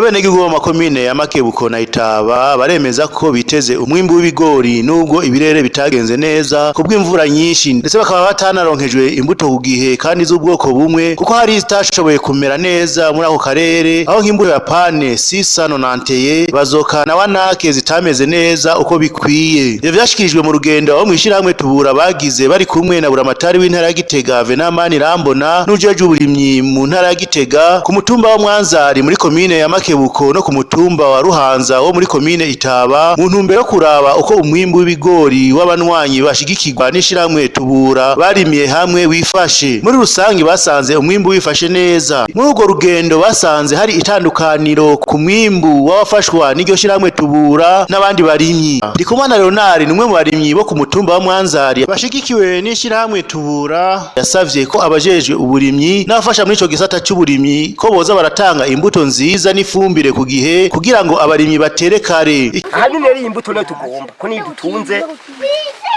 Abenegihugu bo mu makomine ya Makebuko na Itaba baremeza ko biteze umwimbu w'ibigori nubwo ibirere bitagenze neza kubw'imvura nyinshi, ndetse bakaba batanaronkejwe imbuto ku gihe kandi z'ubwoko bumwe, kuko hari zitashoboye kumera neza muri ako karere, aho nk'imbuto ya Pane 691, Bazoka na Wanake zitameze neza uko bikwiye. Ivyo vyashikirijwe mu rugendo aho mw'ishirahamwe Tubura bagize bari kumwe na buramatari w'intara ya Gitega Venamani Rambona n'ujejwe uburimyi mu ntara ya Gitega, ku mutumba wa Mwanzari muri komine ya Makebuko no ku mutumba wa Ruhanza wo muri komine Itaba, mu ntumbero yo kuraba uko umwimbu w'ibigori w'abanywanyi bashigikirwa n'ishirahamwe Tubura barimiye hamwe wifashe. Muri rusangi basanze umwimbu wifashe neza. Muri urwo rugendo basanze hari itandukaniro ku mwimbu w'abafashwa n'iryo shirahamwe Tubura n'abandi barimyi. Ndikumana Leonard ni umwe mu barimyi bo ku mutumba wa Mwanzari bashigikiwe n'ishirahamwe Tubura, yasavye ko abajejwe uburimyi n'abafasha muri ico gisata c'uburimyi ko boza baratanga imbuto nziza n'ifumbire ku gihe kugira ngo abarimyi batere kare. Ahanini rero iyi mbuto niyo tugomba ko niyo dutunze.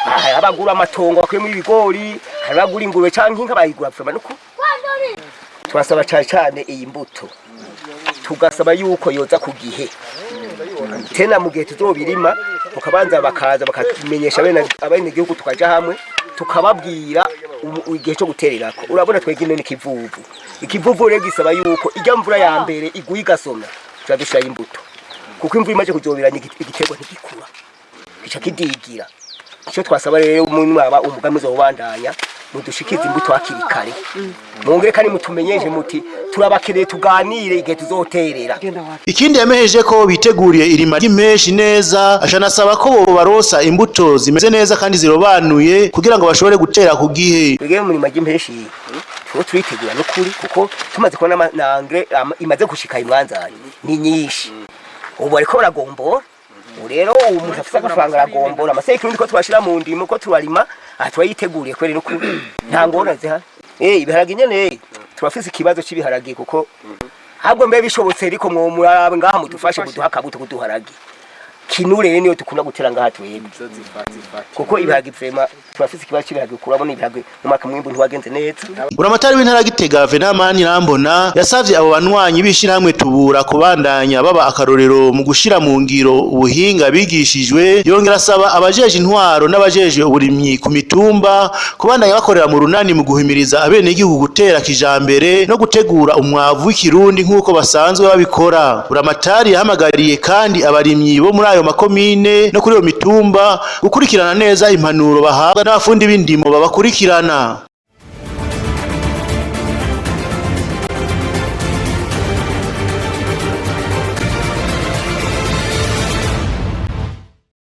Hari abagura amatongo bakuyemo ibigori, hari abagura ingurube canke inka bayigura vraiment. Nuko turasaba cane cane iyi mbuto, tugasaba yuko yoza ku gihe tena mu gihe tuzobirima, tukabanza bakaza bakamenyesha abenegihugu, tukaja hamwe tukababwira igihe cyo gutererako. Urabona twebwe ino ni ikivuvu. Ikivuvu rero gisaba yuko ijya mvura ya mbere iguye igasomya tuba dushirayo imbuto, kuko imvura imaze kujoberanya igiterwa ntigikura, gica kidigira. Icyo twasaba rero, mwaba umugambi uzobandanya, mudushikize imbuto hakiri kare, mwongere kandi mutumenyeshe muti turabakeneye tuganire igihe tuzoterera. Ikindi yamejeje ko biteguriye irima ry'impeshi neza, ashanasaba ko bobarosa imbuto zimeze neza kandi zirobanuye kugira ngo bashobore gutera ku gihe. Twebwe mu mirima ry'impeshi tuba turitegura n'ukuri, kuko tumaze kubona na engrais imaze gushika imwanzani ni nyinshi, ubu bariko baragombora. Ubu rero ubu umuntu afise agafaranga aragombora amaseke ko twashira mu ndimo ko turarima. Aha turayiteguriye kweri n'ukuri, nta ngorane zihari. Ibiharage nyene turafise ikibazo c'ibiharage, kuko ahubwo mbe bishobotse ariko mwo murabe ngaha mudufashe muduha akabuto kuduharage kinure rero niyo dukunda gutera ngaha twebwe, kuko ibiharage vraiment turafise ikibazo c'ibiharage. Kurabona ibiharage mu mwaka mwimbu ntiwagenze neza. Buramatari w'intara ya Gitega Venamani Rambona yasavye abo banywanyi b'ishirahamwe Tubura kubandanya baba akarorero mu gushira mu ngiro ubuhinga bigishijwe, yongera asaba abajeje intwaro n'abajeje uburimyi ku mitumba kubandanya bakorera mu runani mu guhimiriza abenegihugu gutera kijambere no gutegura umwavu w'ikirundi nk'uko basanzwe babikora. Buramatari yahamagariye kandi abarimyi bo muri ayo makomine no kuri iyo mitumba gukurikirana neza impanuro bahabwa n'abafundi b'indimo babakurikirana.